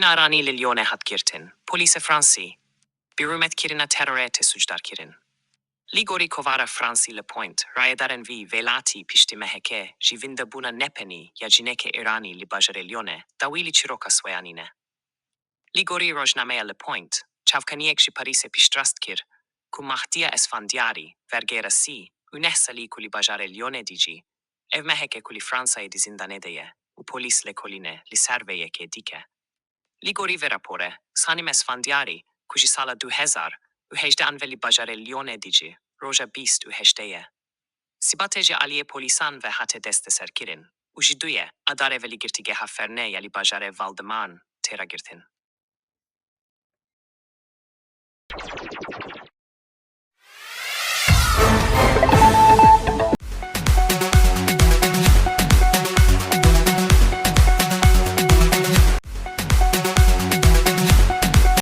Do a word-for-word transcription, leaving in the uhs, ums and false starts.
Îranî li Lyonê hat girtin. Polîsê Fransî bi rûmetkirina terorê tê sûcdar kirin. Li gorî kovara Fransî Le Point, rayedarên vî welatî piştî mehekê ji vindebûna nepenî ya jinekê Îranî li bajarê Lyonê dawî li çîroka Swêyanî ne. Li gorî rojnameya Le Point, çavkaniyek ji Parîsê piştrast kir ku Mahdiya Esfandyarî, vergêra sî û neh salî ku li bajarê Lyonê dijî, ev meheke ku li Fransayê di zîndanê de ye û polîs lêkolînê li ser vê yekê dike. Li gorî vê raporê, Sanim Esfandyarî, ku ji sala du hezar û hejdeh an ve li bajarê Lyonê dijî, roja bîst û heştê ye. Sibatê ji aliyê polîsan ve hate desteserkirin û ji duyê Adarê ve li girtîgeha Fernê ya li bajarê Val-de-Marne tê ragirtin.